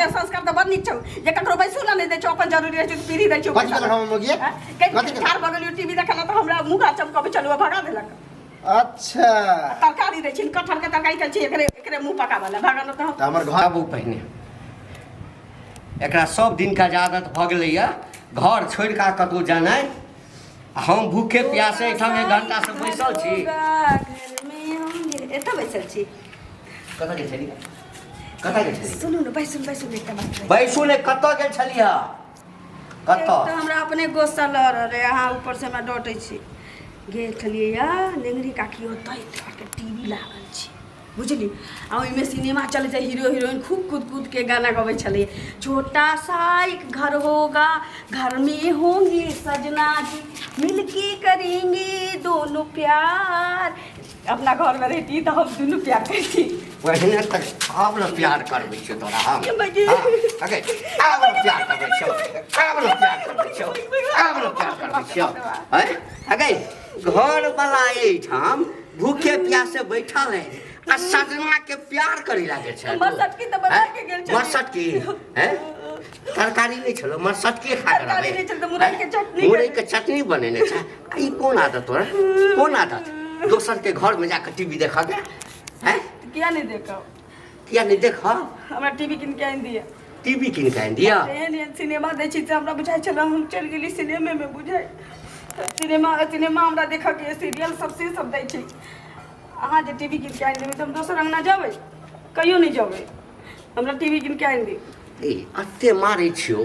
के संस्कार तऽ बड़ नीक छौ जे ककरो बैसू ला नहि दै छौ, अपन जरूरी रहै छौ तऽ पीढ़ी दै छौ। कथी केलक हमर मौगी? आँय? कथी केलक? ठाढ़ भऽ गेलियौ टीवी देखऽ ला तऽ हमरा मुँह चमकबै छलौ, भगा देलक। अच्छा। आ तरकारी दै छी, कटहर के तरकारी कहै छी एकरे एकरे मुँह पकाबऽ ला, भगा तऽ तऽ हमर घर आबू पहिने। एकरा सब दिनका जे आदत भऽ गेलैए घर छोड़ि कऽ कतहु जेनाइ, आ हम भूखे प्यासे एहिठाम एक घंटासँ बैसल छी। एतऽ बैसल छी। कतऽ गेल छली? कतऽ गेल छली? सुनू ने, बैसू बैसू, एकटा बात कहै। बैसू ने, कतऽ गेल छलियै? कतऽ? तऽ हमरा अपने गुस्सा लऽ रहल अइ, अहाँ ऊपरसँ हमरा डँटै छी। गेल छलियै या नेंगरी काकी ओतऽ के टीवी लागल छै बुझली, आ ओहिमे सिनेमा चलै छै, हीरो हीरोइन खूब कूद कूद के गाना गबै छलै, छोटा सा एक घर होगा, घर में होंगे सजना जी, मिलके करेंगे दोनों प्यार। अपना घरमे रहिती तऽ हम दुनू प्यार करती। पहिने तक आब ने प्यार करबै छियौ तोरा हम। ये बजी। हाँ, अगे, आब ने प्यार करबै छियौ, आब ने प्यार करबै छियौ, आब ने प्यार करबै छियौ। हैं? अगे, घर वाला एहिठाम भूखे प्यासे बैठल है आ सजना के प्यार करे लागे छै। मरसटकी तऽ बना के गेल छलियै। मरसटकी, हैं? तरकारी नहि छलो, मरसटकी खा के तरकारी रहबै। नहि छल तऽ मुरई के चटनी। मुरई के चटनी बनेने छै। आ ई कोन आदत तोरा, कोन आदत दोसर के घर में जाके टीवी देखऽ के? हैं? किया नहि देखब? किया नहि देखब? हमरा टीवी कीन के आनि दिअ। टीवी कीन के आनि दिअ? एहन एहन सिनेमा दै छी तऽ हमरा बुझाइ छलै हम चलि गेली सिनेमेमे, बुझाइ सिनेमा सिनेमा हमरा देखऽके, सीरियल सब से सब दै छै। अहाँ जे टीवी कीन के आनि देबै तऽ हम दोसर अङ्गना जेबै? कहियो नहि जेबै। हमरा टीवी कीन के आनि दे। ए, अते मारै छियौ,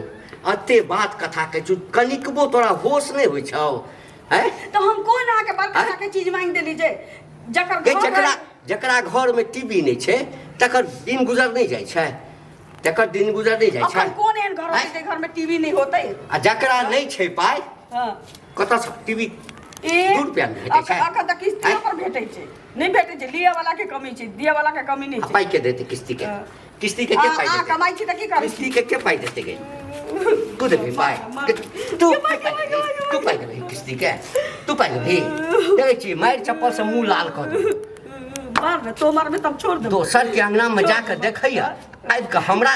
अते बात कथा कहै छियौ, कनिकबो तोरा होश नहि होइ छौ? हैं? तऽ हम कोन अहाँके बड़का आँय? के चीज मांगि देली जे जकर गे घर जकरा जकरा घरमे टीवी नहि छै तकर दिन गुजर नहि जाइ छै, तकर दिन गुजर नहि जाइ छै। अखन कोन एहन घर होतै जे घरमे टीवी नहि होतै? आ जकरा नहि छै पाइ, हँ, कतऽसँ टीवी? ए 2 रुपैआ मे भेटै छै। अखन तऽ किस्तियो आँय? पर भेटै छै। नहि भेटै छै, लिअ वाला के कमी छै, दिअ वाला के कमी नहि आ छै। पाइ के देतै किस्ती के? हँ। किस्ती के के आ पाइ आ देतै? कमाइ छी तऽ की करै छी? किस्ती के के पाइ देतै गे? तू देबही पाइ? तू पाइ देबही? तू पाइ देबही किस्ती के? तू पाइ देबही? देखै छी, मारि चप्पल से मुँह लाल कऽ देबौ। मार ने, तो मारबे तब छोड़ देबो। दोसर के अंगना में जाके देखैया आबि कऽ हमरा।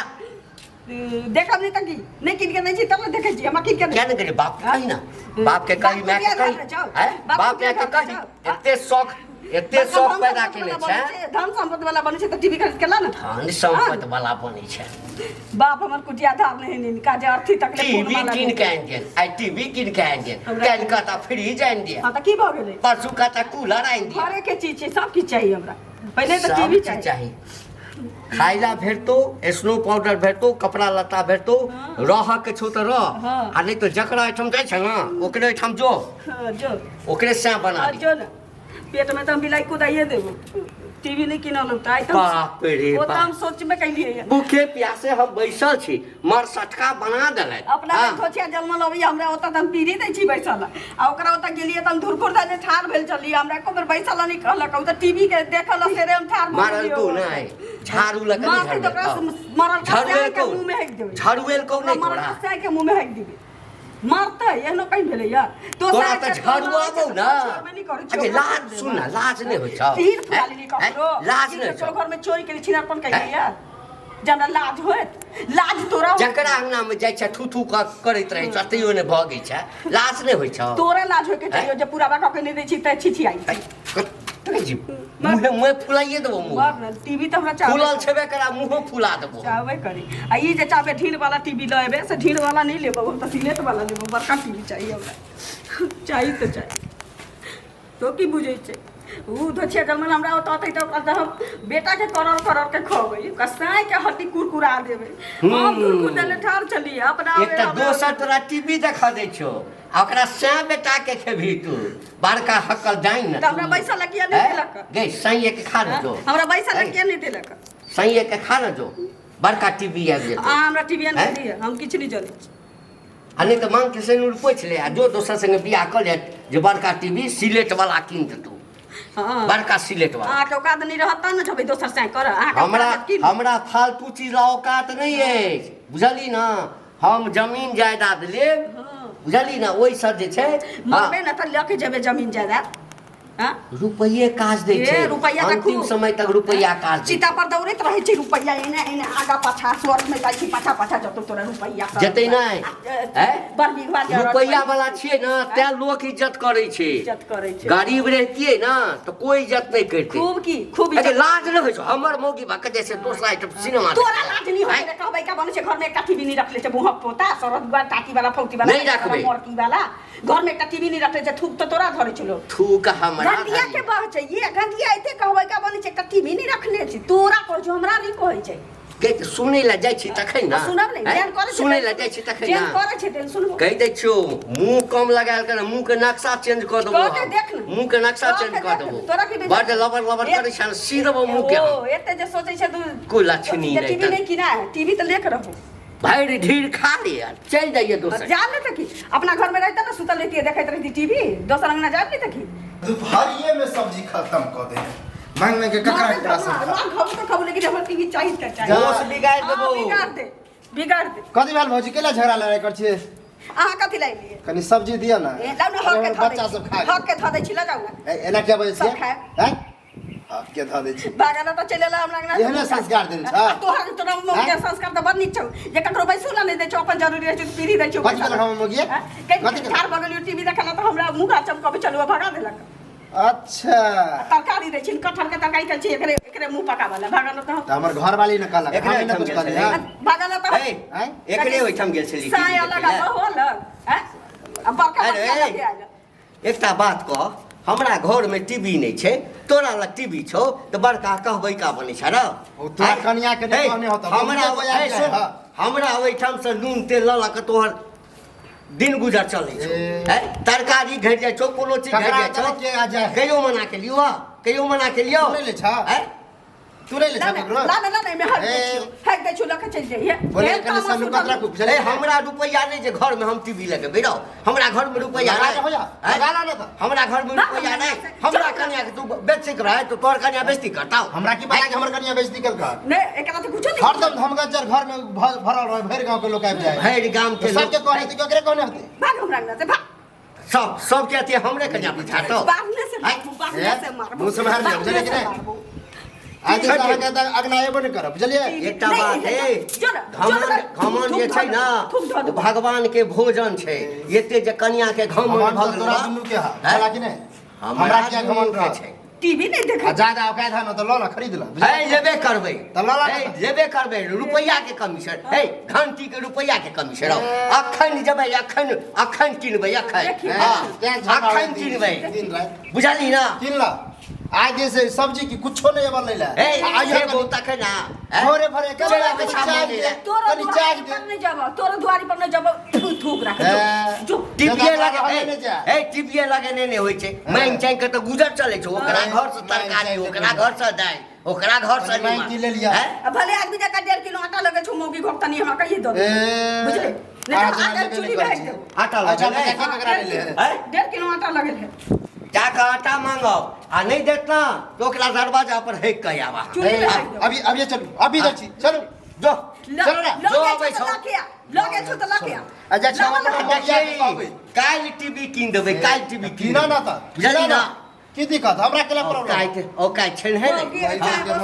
देखब नहि तऽ की? नहि कीन के दै छी तब ने देखै छी। हमरा कीन के किया नहि करी? बाप के कही ना, बाप के कही, माय के कही, हैं? बाप माय के कही। एते शौक, एते शौक पैदा केने छै। धन संपत्ति वाला बनै छै तऽ टीवी खरीद के ला ने। धन संपत्ति वाला बनै छै। बाप हमर कुटिया धार नहीं निनका जे अर्थी तक ले टीवी कीन के आनि देन आइ, टीवी कीन के आनि देन काल्हि कहता फ्रिज आनि दे। हाँ, तऽ की भऽ गेलै? परसू कहता कूलर आनि दे। घरे के चीज छै, सब किछु चाही हमरा। पहिले तऽ सब टीवी चीज चाही। चाही। खाय ला भेटतो, स्नो पाउडर भेटतो, कपड़ा लत्ता भेटतो, रह के छौ तऽ रह। हाँ। आ नहि तऽ जकरा एहिठाम जाइ छै ने ओकरे एहिठाम जो। हाँ, जो। ओकरे सैह बना हाँ, दी। जो ने, पेट में तऽ हम बिलाई कुदाइए देबो। टीवी नहीं किनल तऽ आइ तऽ बाप रे ओ तऽ बाप। हम सोचबे कैलियै। भूखे प्यासे हम बैसल छी, मर सटका बना देलथि। अपना हाँ। खोचिया जन्मल अबैया, हमरा ओतऽ तऽ हम पीढ़ी दै छी बैसल, आ ओकरा ओतऽ गेलियै तऽ हम धुरखुर धरने ठाढ़ भेल छलियै, हमरा एको बेर बैसल नहि कहलक। ओ तऽ टीवी के देखल से हम ठाढ़ भऽ मारल गेलियै। को नहि झाड़ू लऽ कऽ नहि मारतै तऽ ओकरा झाड़ू मरल झाड़ू के मुँह में हेक देबै। झाड़ू को नहि मरल तोरा कसाई के मुँह में हेक देबै। मारतै एहनो कहीं भेलैया? तोरा तऽ झाड़ू आबौ ने। अगे लाज सुन ना, लाज नहि होइ छौ? तीर फुला लेली ककरो? लाज नहि होइ छौ? घर में चोरी केली, छिनरपन कैलियै जे हमरा लाज होयत? लाज तोरा होयत? जकरा अंगना में जाइ छै थू थू कऽ करैत रहै छै, तैयो नहि भगै छै। लाज नहि होइ छौ? तोरा लाज होयके चाहियो जे पूरा कऽ के नहि दै छी तऽ छिछियाइ। है, देखै छी, मुँहे मुँहे फुलाइए देबो मुँह। मार ने, टीवी तऽ हमरा चाहबे फूलल छेबे करा, मुँहो फुला देबो। चाहबे करी। आ ई जे चाहबे ढील वाला टीवी लऽ एबै, से ढील वाला नहि लेबो हम, तऽ सिलेट वाला लेबो। बड़का टीवी चाही हमरा, चाही तऽ चाही। तो की बुझै छै? ऊ धोछिया जलमल हमरा ओतऽ अतै तऽ ओकरा तऽ हम बेटाके करड़ करड़ के खुअबै, ओकरा साँइके हड्डी कुरकुरा देबै। हम कुरकुर देले ठाढ़ छलियै अपना। एक तऽ दोसर तोरा टीवी देखऽ दै छौ आ ओकरा सैं बेटा के खेबही तू, बड़का हकल जाइन ने। तऽ हमरा बैसल लए किया नहि देलक? गई सैये के खा ने जो। हमरा बैसल लए किया नहि देलक? सैये के खा ने जो, बड़का टीवी आबि जेतौ। आ हमरा टीवी आनि हैं? दिअ, हम किछु नहि जनै छी। आ नहि तऽ मांग के सेनुर पोछि ले आ जो दोसर संगे बियाह कऽ ले जे बड़का टीवी सिलेट वाला कीन देतौ। हँ, बड़का सिलेट वाला। अहाँके औकात नहि रहत तब ने जेबै दोसर साँइ करऽ। अहाँके हमरा औकात की? हमरा फालतू चीज ला औकात नहि अछि, बुझली ना? हम जमीन जायदाद लेब, बुझली ना, ओहिसँ जे छै। मरबै ने तऽ लऽ के जेबै जमीन जायदाद। हाँ? रुपैये काज दै ए, छै। रुपैआ तऽ अंतिम खूब। समय तक रुपैया काज दै चिता छै। पर दौड़ैत रहै छै रुपैआ, एने एने आगा पाछा स्वर्ग में जाइ छै, पाछा पाछा जतौ तोरा रुपैआ सब। जेतै नहि। हैं? बड़ बिघवा के रुपैया वाला छियै ने तें लोक इज्जत करै छै। इज्जत करै छै। गरीब रहितियै ने तऽ कोई इज्जत नहि करितै। खूब की खूब अरे इज्जत। लाज नहि होइ छौ हमर मौगी बा कते से दोसरा आइटम सिनेमा तोरा लाज नहीं होइ रे? कहबै का बनै छै घर में एकटा टीवी नहीं रखले छै, मुहक पोता सरद गुआ टाकी वाला फौती वाला नहि राखबै। मरकी वाला घर में एकटा टीवी नहीं रखले छै, थूक तऽ तोरा धरै छै लोग। थूक हमरा गंदिया के बह छै ये गंदिया, एते कहबै का बनै छै एकटा टीवी नहीं रखले छै, तोरा कहै छै हमरा नहीं कहै छै। के सुनै लए जाइ छी तखन ने सुनब नहि हैं? जेहन करै छै सुनै लए जाइ छी तखन जेहन ने करै छै तेहन सुनबो। कहि दै छियौ मुँह कम लगायल कर, मुँह के नक्शा चेंज कऽ देबो कऽ के हम। देख ने। मुँह के नक्शा कऽ चेंज के कऽ देख ने। देबो। तोरा की बड्ड लबर लबर करै छै, सी देबो मुँह के ओ हम। एते जे सोचै छै तू कोइ लक्षणी नहि टीवी तऽ। नहीं किना है, टीवी तऽ लेके रहू। भरि ढीर खा ले यार, चलि जाइए दोसर। जा ले तऽ की अपना घर में रहता ने, सुतल रहती देखैत रहती टीवी, दोसर अंगना जाब नहीं तऽ की। दुपहरिये में सब्जी खत्म कऽ दे मांग मांग के ककरा ककरा सब खा। ना खाबू तऽ खाबू, लेकिन हमरा टीवी चाहिए तऽ चाहिए। होश बिगाड़ि हाँ, देबो। बिगाड़ दे बिगाड़ दे। कथी भेल भौजी, केला झगड़ा लड़ाई कर छियै? अहाँ कथी लाइल लिए? कनी सब्जी दिअ ने। ए, लाउ ने, हक के धऽ दै बच्चा छी। सब खा हक के धऽ दै छी, लऽ जाउ ने। ए, एना किया बजै सब छियै? खायब। हैं? हक के धऽ दै छी। भागल तऽ चलि एला हमरा अंगना। एहने संस्कार देने छ? आ तोहर तोरा मम्मी के हैं? संस्कार तऽ बड़ नीक छौ जे ककरो बैसू ला नहि दै छौ, अपन जरूरी रहै छौ तऽ पीढ़ी दै छौ। कथी केलक हमर मौगिया? हैं? कथी कहीं केलक? ठाढ़ भऽ गेलियौ टीवी देखऽ तऽ हमरा मुँह चमकबै चलू, भगा देलक। अच्छा। आ तरकारी दै छी, कटहर के तरकारी कहै छी एकरे एकरे मुँह पकाबऽ ला, भागल तऽ तऽ हमर घरवाली ने कहलक, एकरे हम नहि ओहिठाम कुछ गेल कहलियै। छलै। हँ? भागल तऽ ए, आँय? एकरे ओहिठाम गेल छलियै साय टीवी अलग देखै आ लए। बहू अलग हैं? आ बड़का अरे, बड़का लगे आयल। एकटा बात कह, हमरा घरमे टीवी नहि छै, तोरा लग टीवी छौ तऽ बड़का कहबै का बनै छै रौ? ओ तोरा कनिया के नहि हे, कहने होतौ, हमरा बहुते बजाय हे, जाय, सुन, हँ। हमरा ओहिठामसँ नून तेल लऽ लऽ कऽ तोहर दिन गुजर चलै छौ। ए। हैं? तरकारी घटि जाइ छौ, कोनो चीज घटि ककरा जाइ छौ। तरह के आ जाय? कहियो मना के लियौ, कहियो मना के लियौ। तू नहि लै छह? हैं? तू नहि लै छह ला ने, ककरो? ला ने, ला ने, एहिमे हक दै ए। छियौ, हक दै छियौ, लऽ कऽ चलि जइहे। बोले भेल कनि तामस सन्नुकत उठल। राखू, बुझलियै? ए, हमरा रुपैआ नहि जे घरमे हम टीवी लगेबै रौ, हमरा घरमे रुपैआ लगा नहि। के हो जा, हैं? लगा ला ने तऽ। हमरा घरमे ना, रुपैआ ना, नहि। ना, हमरा चल। कनिया के तू बेचै के रहै तऽ तोहर कनिया बेइज्जती करतौ। हमरा की पता कि हमर कनिया बेइज्जती केलकै? नहि, एकरा तऽ कुछो नहि। हरदम धमगज्जर घर में भरल रहे, भरि गांव के लोग आबि जाए। भरि गाम के तो सबके लोग। कहने होतै, केकरे कहने होतै? भाग हमरा अंगना से, भाग। सब सबके अथी हमरे कनिया पछाड़तौ। बाहने से मारबो, बाहने से मारबो। मुँह से मार दियौ, बुझलियै कि बाहने से नहि? मारबो। आज से अहाँके तऽ अगना एबो नहि करब, बुझलियै? एकटा नहि, बात है, जो ना, जो घमंड ना, घमंड जे थूक छै धऽ ना देबो, थूक धऽ देबो। भगवान के भोजन छै, एते जे कनिया के घमंड घमंड भऽ तऽ गेल तोरा बा, दुनू के है, हैं? छला कि नहि? हमरा हमरा किया दुनू घमंड के रहत? छै। टीवी नहि देखै आ जादा औकात है न तऽ लऽ ल, खरीद ल, बुझलियै? है लेबे करबै। तऽ लऽ ला है ने। लेबे करबै, रुपैआ के कमी छै। है घंटी के रुपैआ के कमी छै रौ। अखन जेबै, अखन अखन किनबै, अखन। देखियौ। हँ, तें झगड़ा अखन दिन- किनबै, दिन राति बुझलही ना? किन ल। आज जे से सब्जी की कुछो नहीं अबल लै हे आइयो खेबो तखन ना। हैं? भोरे भोरे चल आबै कनि छाप चाय ले दे, ले। तोरो कनि चाय दुआरी दे। पर नहि जेबौ, तोरो दुआरी पर नहि जेबौ, थूक राख, जो, ए, जो। टीवीए दादा लगे रहले नहि जाय। हे टीवीए लगेने नहि होइ छै, मांगि चांगि के तऽ गुजर चलै छै। ओकरा हँ, घर से मांगि तरकारी, चांगि के ओकरा गुजर। घर से दालि, ओकरा घर से कनि मांगि नीमक। की ले लिअ। हैं? आ भले आदमी जकाँ 1.5 किलो आटा लगै छौ मौगी घर, तनी हमरा कहिए दऽ दे, ए, बुझले? नहि तऽ आटा आटा लेबे चूल्ही नहि मे करै राखि छी। देबौ। आटा अच्छा, लगेने? बच्चा के ककरा ले ले? हैं? 1.5 किलो आटा लगल है। जाकऽ आटा मांगब आ नहि देत ना तऽ ओकरा दरवाजा पर हेक कऽ आबा। चूल्ही मे राखि देबौ। अभी अभी चलू, अभी जाइ छी, चलू। जो ल- चलो ना, लऽ जो गेल अबै छौ छौ। तऽ लऽ के आ, लऽ गेल छौ तऽ लऽ के आ। अच्छा, अच्छा, लाबऽ हम लऽ के। मौगिया के कहबै। काल्हि टीवी कीन देबै, काल्हि टीवी कीन कीना ना देबै। तऽ बुझलही ना? की दिक्कत हमरा केला प्रॉब्लम? औकात औकात छै ने? मौगी, भाई, अच्छा,